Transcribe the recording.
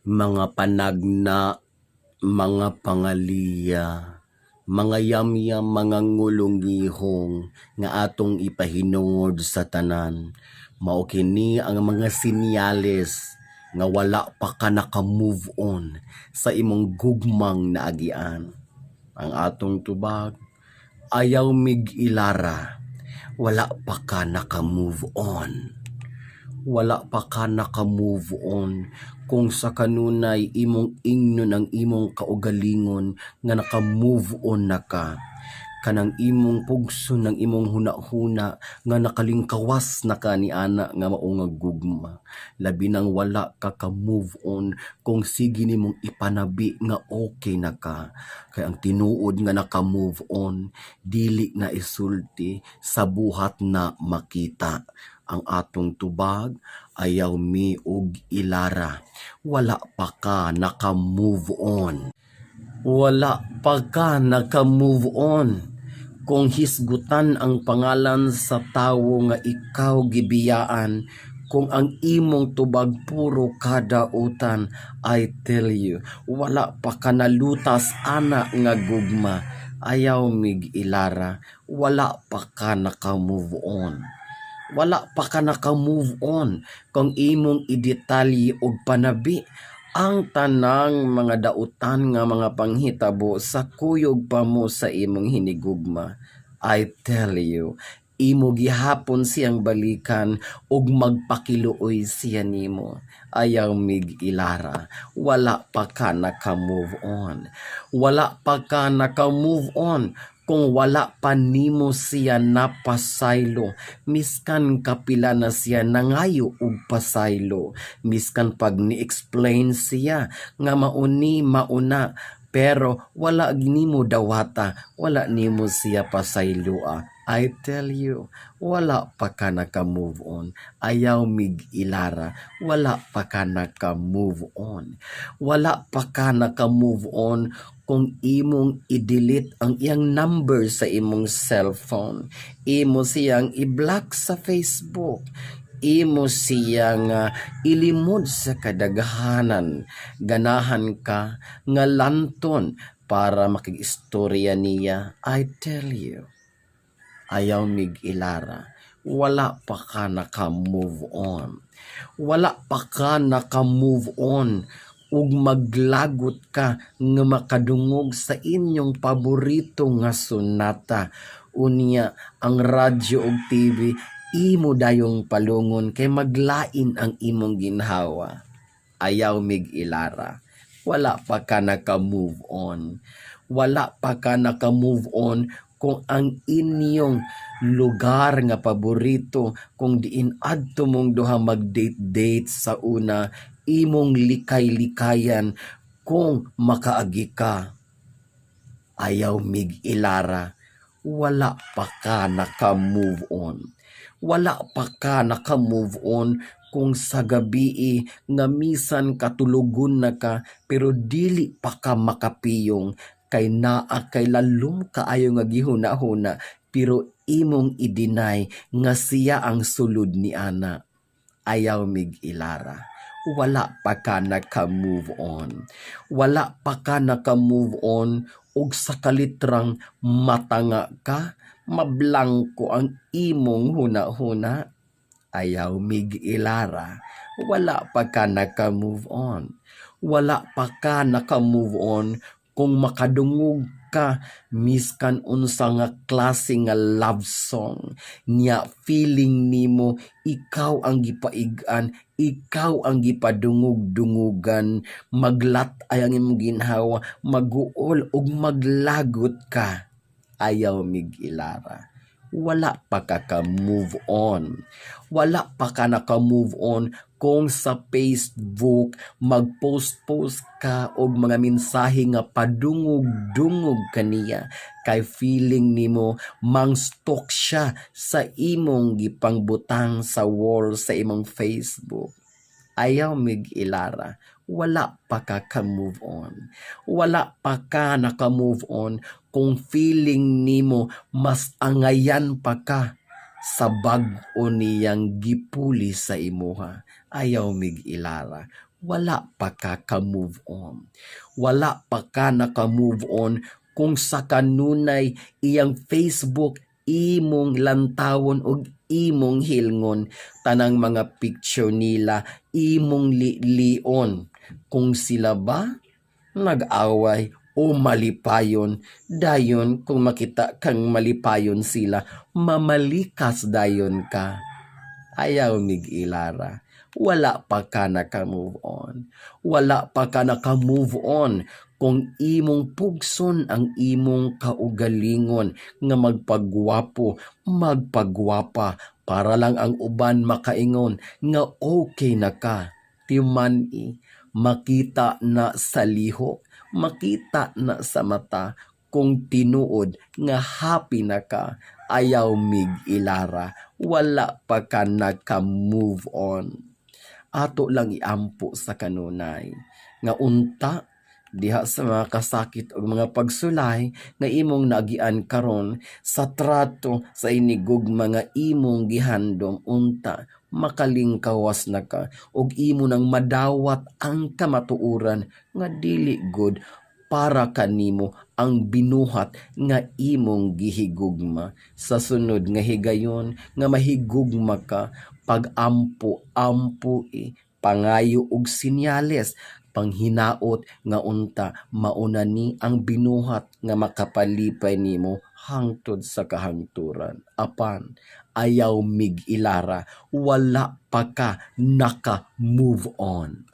Mga panagna, mga pangaliya, mga yamyam, mga ngulongihong nga atong ipahinungod sa tanan. Mao kini ang mga sinyales nga wala pa ka naka-move on sa imong gugmang naagian. Ang atong tubag, ayaw mig ilara, wala pa ka naka-move on. Wala pa ka naka-move on kung sa kanunay imong ingnon ang imong kaugalingon nga naka-move on na ka, kanang imong pugson ng imong hunahuna nga nakalingkawas na ka ni ana nga mao nga gugma. Labi nang wala ka ka-move on kung sige nimong ipanabi nga okay na ka, kay ang tinuod nga naka-move on, dili na isulti, sa buhat na makita. Ang atong tubag, ayaw mi og ilara, wala pa ka naka-move on. Wala pa ka naka-move on kung hisgutan ang pangalan sa tawo nga ikaw gibiyaan, kung ang imong tubag puro kadautan. I tell you, wala pa ka nalutas ana nga gugma. Ayaw mig ilara, wala pa ka naka-move on. Wala pa ka naka-move on kung imong idetalye og panabi ang tanang mga dautan nga mga panghitabo sa kuyog pa mo sa imong hinigugma. I tell you, imo gihapon siyang balikan ug magpakiluoy siya nimo. Ayaw mig ilara, wala pa ka naka-move on. Wala pa ka naka-move on kung wala pa nimo siya napasaylo, miskan kapila na siya nangayo og pasaylo, miskan pag ni-explain siya nga mauni mauna, pero wala nimo dawata, wala nimo siya pasayloa. I tell you, wala pa ka naka-move on. Ayaw mig ilara, wala pa ka naka-move on. Wala pa ka naka-move on kung imong i-delete ang iyang number sa imong cellphone. Imo siyang i-block sa Facebook. Imo siyang ilimod sa kadaghanan. Ganahan ka nga lanton para makig-istorya niya. I tell you, ayaw mig ilara, wala pa ka naka-move on. Wala pa ka naka-move on ug maglagot ka nga makadungog sa inyong paborito nga sonata. Unya ang radyo ug TV imo dayong palungon kay maglain ang imong ginhawa. Ayaw mig ilara, wala pa ka naka-move on. Wala pa ka naka-move on kung ang inyong lugar nga paborito kung diin adto mong duha mag-date-date sa una, imong likay-likayan kung makaagi ka. Ayaw mig ilara, wala pa ka naka-move on. Wala pa ka naka-move on kung sa gabi nga misan katulogon na ka pero dili pa ka makapiyong kay naa kay lalom kaayo nga gihuna-huna, pero imong i-deny nga siya ang sulod ni ana. Ayaw mig ilara, wala pa ka naka-move on. Wala pa ka naka-move on og sa kalitrang matanga ka, mablangko ang imong huna-huna. Ayaw mig ilara, wala pa ka naka-move on. Wala pa ka naka-move on kung makadungog ka miskan unsa nga klase nga love song nya, feeling nimo ikaw ang gipaig-an, ikaw ang gipadungog-dungugan, maglat ay ang imong ginhawa, maguol ug maglagot ka. Ayaw mig ilara, wala pa ka ka-move on. Wala pa ka naka-move on kung sa Facebook mag-post-post ka og mga mensahe nga padungog-dungog kaniya kay feeling nimo mang-stalk siya sa imong gipangbutang sa wall sa imong Facebook. Ayaw mig ilara, wala pa ka ka-move on. Wala pa ka naka-move on kung feeling nimo mas angayan pa ka sa bag-o niyang gipuli sa imuha. Ayaw mig ilara, Wala pa ka ka-move on. Wala pa ka naka-move on kung sa kanunay iyang Facebook imong lantawon og imong hilngon, tanang mga picture nila imong lilion. Kung sila ba nag-away o malipayon dayon, kung makita kang malipayon sila, mamalikas dayon ka. Ayaw mig-ilara, wala pa ka naka-move on. Wala pa ka naka-move on kung imong pugson ang imong kaugalingon nga magpagwapo, magpagwapa para lang ang uban makaingon nga okay na ka. Timan-i, makita na sa lihok, makita na sa mata kung tinuod nga happy na ka. Ayaw mig ilara, wala pa ka naka-move on. Ato lang iampo sa kanunay nga unta diha sa mga kasakit o mga pagsulay nga imong naagian karon sa trato sa inigugma nga imong gihandom, unta makalingkawas na ka ug imo nang madawat ang kamatuoran nga dili gud para kanimo ang binuhat nga imong gihigugma. Sa sunod nga higayon nga mahigugma ka, pag-ampo ampo e pangayo og sinyales, panghinaot nga unta mauna ni ang binuhat nga makapalipay nimo hangtod sa kahangturan. Apan ayaw mig ilara, wala pa ka naka move on.